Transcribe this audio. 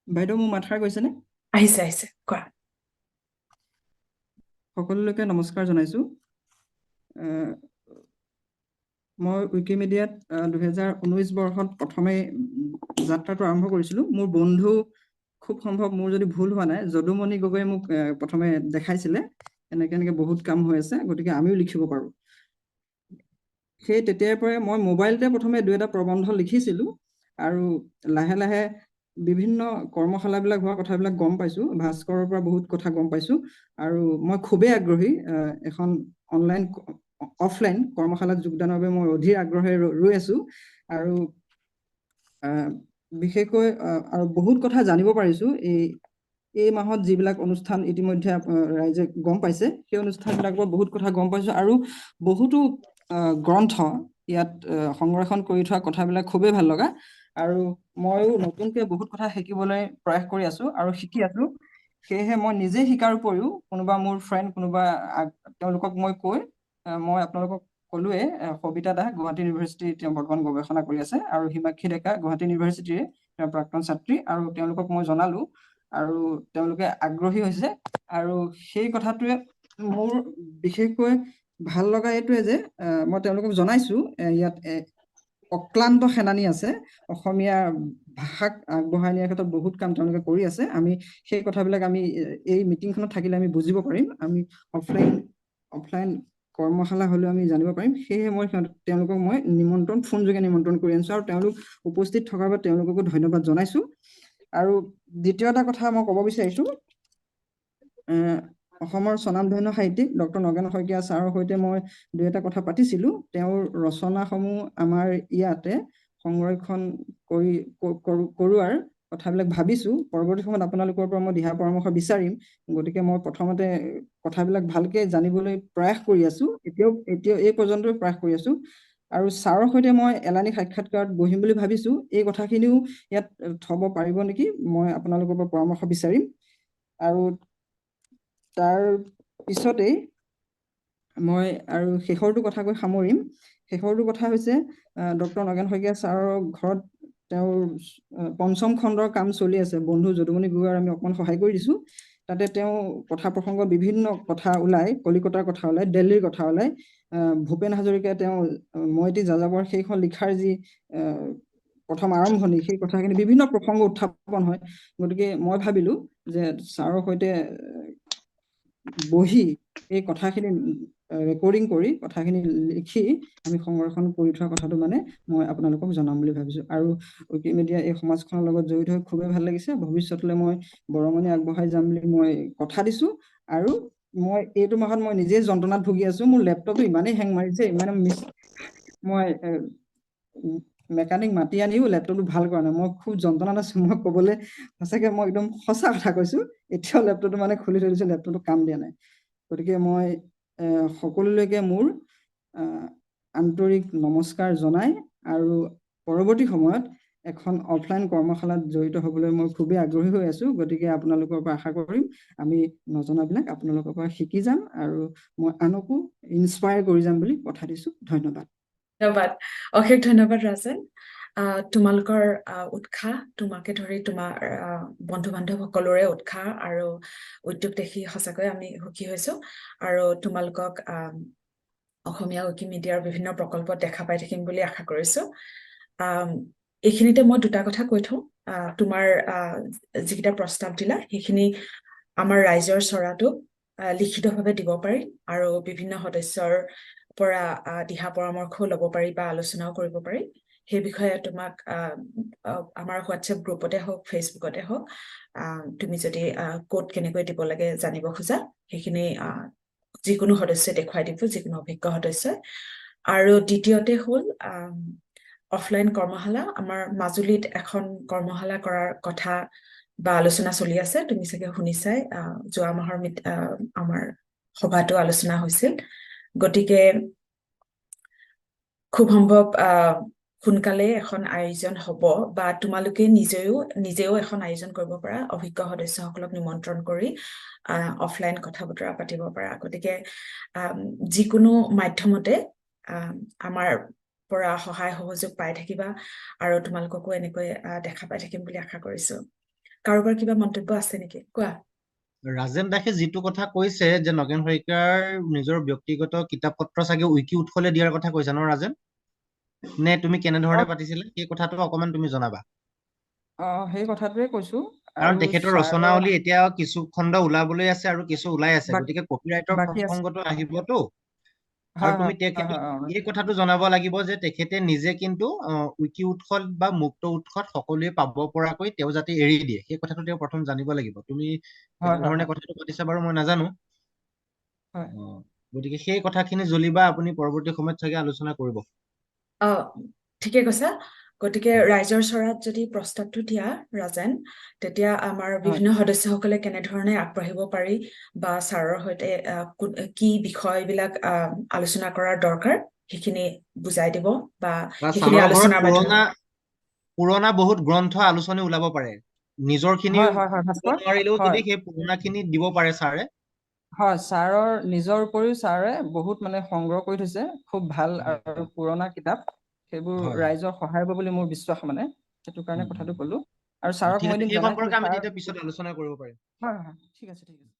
বাইদেউ, মোৰ মাতষাৰ গৈছেনে? আহিছে, আহিছে, কোৱা। সকলোলৈকে নমস্কাৰ জনাইছো। মই উইকিমিডিয়াত 2019 বৰ্ষত প্ৰথমে যাত্ৰাটো আৰম্ভ কৰিছিলো। মোৰ বন্ধু, খুব সম্ভৱ মোৰ যদি ভুল হোৱা নাই, যদুমণি গগৈয়ে মোক প্ৰথমে দেখাইছিলে, এনেকে এনেকে বহুত কাম হৈ আছে, গতিকে আমিও লিখিব পাৰো। সেই তেতিয়াৰ পৰাই মই মোবাইলতে প্ৰথমে দুই এটা প্ৰবন্ধ লিখিছিলো আৰু লাহে লাহে বিভিন্ন কৰ্মশালাবিলাক হোৱা কথাবিলাক গম পাইছো, ভাস্কৰৰ পৰা বহুত কথা গম পাইছো আৰু মই খুবেই আগ্ৰহী। এখন অনলাইন অফলাইন কৰ্মশালাত যোগদানৰ বাবে মই অধীৰ আগ্ৰহেৰে ৰৈ আছো আৰু বিশেষকৈ আৰু বহুত কথা জানিব পাৰিছো। এই এই মাহত যিবিলাক অনুষ্ঠান ইতিমধ্যে ৰাইজে গম পাইছে, সেই অনুষ্ঠানবিলাকৰ বহুত কথা গম পাইছো আৰু বহুতো গ্ৰন্থ ইয়াত সংৰক্ষণ কৰি থোৱা কথাবিলাক খুবেই ভাল লগা আৰু ময়ো নতুনকে বহুত কথা শিকিবলৈ প্ৰয়াস কৰি আছো আৰু শিকি আছো। সেয়েহে মই নিজে শিকাৰ উপৰিও কোনোবা মোৰ ফ্ৰেণ্ড, কোনোবা তেওঁলোকক মই কৈ, মই আপোনালোকক ক'লোৱে, সবিতা দাস, গুৱাহাটী ইউনিভাৰ্চিটি, তেওঁ বৰ্তমান গৱেষণা কৰি আছে আৰু হিমাক্ষী ডেকা, গুৱাহাটী ইউনিভাৰ্চিটিৰে তেওঁ প্ৰাক্তন ছাত্ৰী আৰু তেওঁলোকক মই জনালো আৰু তেওঁলোকে আগ্ৰহী হৈছে। আৰু সেই কথাটোৱে মোৰ বিশেষকৈ ভাল লগা এইটোৱে যে মই তেওঁলোকক জনাইছো, ইয়াত অক্লান্ত সেনানী আছে, অসমীয়া ভাষাক আগবঢ়াই নিয়াৰ ক্ষেত্ৰত বহুত কাম তেওঁলোকে কৰি আছে। আমি সেই কথাবিলাক আমি এই মিটিংখনত থাকিলে আমি বুজিব পাৰিম, আমি অফলাইন কৰ্মশালা হ'লেও আমি জানিব পাৰিম। সেয়েহে মই তেওঁলোকক মই নিমন্ত্ৰণ, ফোনযোগে নিমন্ত্ৰণ কৰি আনিছো আৰু তেওঁলোক উপস্থিত থকাৰ বাবে তেওঁলোককো ধন্যবাদ জনাইছো। আৰু দ্বিতীয় এটা কথা মই ক'ব বিচাৰিছো, অসমৰ স্বনামধন্য সাহিত্যিক ডক্টৰ নগেন শইকীয়া ছাৰৰ সৈতে মই দুই এটা কথা পাতিছিলো। তেওঁৰ ৰচনাসমূহ আমাৰ ইয়াতে সংৰক্ষণ কৰি কৰোৱাৰ কথাবিলাক ভাবিছো। পৰৱৰ্তী সময়ত আপোনালোকৰ পৰা মই দিহা পৰামৰ্শ বিচাৰিম। গতিকে মই প্ৰথমতে কথাবিলাক ভালকে জানিবলৈ প্ৰয়াস কৰি আছো, এতিয়াও এই পৰ্যন্ত প্ৰয়াস কৰি আছো আৰু ছাৰৰ সৈতে মই এলানি সাক্ষাৎকাৰত বহিম বুলি ভাবিছো। এই কথাখিনিও ইয়াত থব পাৰিব নেকি, মই আপোনালোকৰ পৰা পৰামৰ্শ বিচাৰিম। আৰু তাৰ পিছতেই মই আৰু শেষৰটো কথা কৈ সামৰিম। শেষৰটো কথা হৈছে, ডক্টৰ নগেন শইকীয়া ছাৰৰ ঘৰত তেওঁৰ পঞ্চম খণ্ডৰ কাম চলি আছে। বন্ধু যদুমণি গগৈৰ আমি অকণমান সহায় কৰি দিছো। তাতে তেওঁ কথা প্ৰসংগত বিভিন্ন কথা ওলায়, কলিকতাৰ কথা ওলায়, দিল্লীৰ কথা ওলায়। ভূপেন হাজৰিকাই তেওঁ মই এটি যাযাবৰ সেইখন লিখাৰ যি প্ৰথম আৰম্ভণি, সেই কথাখিনি বিভিন্ন প্ৰসংগ উত্থাপন হয়। গতিকে মই ভাবিলো যে ছাৰৰ সৈতে বহি এই কথাখিনি ৰেকৰ্ডিং কৰি, কথাখিনি লিখি আমি সংৰক্ষণ কৰি থোৱা কথাটো মানে মই আপোনালোকক জনাম বুলি ভাবিছো। আৰু উইকিমিডিয়া এই সমাজখনৰ লগত জড়িত হৈ খুবেই ভাল লাগিছে। ভৱিষ্যতলৈ মই বৰঙণি আগবঢ়াই যাম বুলি মই কথা দিছো। আৰু মই এইটো মাহত মই নিজেই যন্ত্ৰণাত ভুগি আছো। মোৰ লেপটপটো ইমানেই হেং মাৰিছে, ইমানে মিছ, মই মেকানিক মাতি আনিও লেপটপটো ভাল কৰা নাই। মই খুব যন্ত্ৰণাত আছো। মই ক'বলৈ সঁচাকে, মই একদম সঁচা কথা কৈছো, এতিয়াও লেপটপটো মানে খুলি থৈ দিছো, লেপটপটো কাম দিয়া নাই। গতিকে মই সকলোলৈকে মোৰ আন্তৰিক নমস্কাৰ জনাই আৰু পৰৱৰ্তী সময়ত এখন অফলাইন কৰ্মশালাত জড়িত হ'বলৈ মই খুবেই আগ্ৰহী হৈ আছো। গতিকে আপোনালোকৰ পৰা আশা কৰিম, আমি নজনাবিলাক আপোনালোকৰ পৰা শিকি যাম আৰু মই আনকো ইনস্পায়াৰ কৰি যাম বুলি কথা দিছো। ধন্যবাদ। ধন্যবাদ, অশেষ ধন্যবাদ ৰাজেন। তোমালোকৰ উৎসাহ, তোমাকে ধৰি তোমাৰ বন্ধু বান্ধৱ সকলোৰে উৎসাহ আৰু উদ্যোগ দেখি সঁচাকৈ আমি সুখী হৈছো আৰু তোমালোকক অসমীয়া উইকিমিডিয়াৰ বিভিন্ন প্ৰকল্পত দেখা পাই থাকিম বুলি আশা কৰিছো। এইখিনিতে মই দুটা কথা কৈ থওঁ। তোমাৰ যিকেইটা প্ৰস্তাৱ দিলা, সেইখিনি আমাৰ ৰাইজৰ চ'ৰাটোক লিখিতভাৱে দিব পাৰি আৰু বিভিন্ন সদস্যৰ পৰা দিহা পৰামৰ্শও ল'ব পাৰি বা আলোচনাও কৰিব পাৰি। সেই বিষয়ে তোমাক আমাৰ হোৱাটছএপ গ্ৰুপতে হওক, ফেচবুকতে হওক, তুমি যদি ক'ত কেনেকৈ দিব লাগে জানিব খোজা, সেইখিনি যিকোনো সদস্যই দেখুৱাই দিব, যিকোনো অভিজ্ঞ সদস্যই। আৰু দ্বিতীয়তে হ'ল অফলাইন কৰ্মশালা। আমাৰ মাজুলীত এখন কৰ্মশালা কৰাৰ কথা বা আলোচনা চলি আছে, তুমি চাগে শুনিছাই, যোৱা মাহৰ আমাৰ সভাতো আলোচনা হৈছিল। গতিকে খুব সম্ভৱ সোনকালে এখন আয়োজন হ'ব বা তোমালোকে নিজেও এখন আয়োজন কৰিব পাৰা, অভিজ্ঞ সদস্যসকলক নিমন্ত্ৰণ কৰি অফলাইন কথা বতৰা পাতিব পাৰা। গতিকে যিকোনো মাধ্যমতে আমাৰ পৰা সহায় সহযোগ পাই থাকিবা আৰু তোমালোককো এনেকৈ দেখা পাই থাকিম বুলি আশা কৰিছো। কাৰোবাৰ কিবা মন্তব্য আছে নেকি? কোৱা। ৰাজেন দাসে যিটো কথা কৈছে যে নগেন শইকীয়াৰ নিজৰ ব্যক্তিগত কিতাপ পত্ৰ চাগে উইকি উৎসলে দিয়াৰ কথা কৈছা ন ৰাজেন? নে তুমি কেনেধৰণে পাতিছিলা সেই কথাটো অকমান তুমি জনাবা। সেই কথাটোৱে কৈছো। কাৰণ আৰু তেখেতৰ ছাৰৰ ৰচনাৱলী এতিয়া কিছু খণ্ড ওলাবলৈ আছে আৰু কিছু ওলাই আছে, গতিকে কপিৰাইটৰ বাকী আছে। প্ৰসংগটো আহিবতো। আৰু হয় তুমি হয় হয় তেখেতক হয় এই কথাটো জনাব লাগিব যে তেখেতে নিজে কিন্তু উইকি উৎসত বা মুক্ত উৎসত সকলোৱে পাব পৰাকৈ তেওঁ যাতে এৰি দিয়ে, সেই কথাটো তেওঁ প্ৰথম জানিব লাগিব। তুমি হয় হয় কেনেধৰণে হয় কথাটো পাতিছা বাৰু মই নাজানো। হয়। গতিকে সেই কথাখিনি জ্বলিবা আপুনি পৰৱৰ্তী সময়ত চাগে আলোচনা কৰিব। অ, ঠিকে কৈছা। গতিকে ৰাইজৰ চৰাত যদি প্ৰস্তাৱটো দিয়া ৰাজেন, তেতিয়া আমাৰ হয় বিভিন্ন সদস্যসকলে কেনেধৰণে আগবাঢ়িব পাৰি বা ছাৰৰ সৈতে কি বিষয়বিলাক আলোচনা কৰাৰ দৰকাৰ সেইখিনি বুজাই দিব বা বা সেইখিনি ছাৰৰ ঘৰত আলোচনাৰ মাধ্যমে পুৰণা পুৰণা বহুত গ্ৰন্থ আলোচনী ওলাব পাৰে, নিজৰখিনি হয় হয় হয় দিব ভাস্কৰ, নোৱাৰিলেও হয় যদি সেই পুৰণাখিনি দিব পাৰে ছাৰে। হয়, ছাৰৰ নিজৰ উপৰিও ছাৰে বহুত মানে সংগ্ৰহ কৰি থৈছে খুব ভাল আৰু পুৰণা কিতাপ, সেইবোৰ হয় হয় ৰাইজৰ সহায় হ'ব বুলি মোৰ বিশ্বাস, মানে সেইটো কাৰণে উম, কথাটো উম। ক'লো। আৰু ছাৰক ঠিক মই আছে, এদিন সেই জনাইছিলো সম্পৰ্কে আমি ছাৰ। তেতিয়া পিছত আলোচনা কৰিব পাৰিম। হয় হয়, ঠিক আছে ঠিক আছে।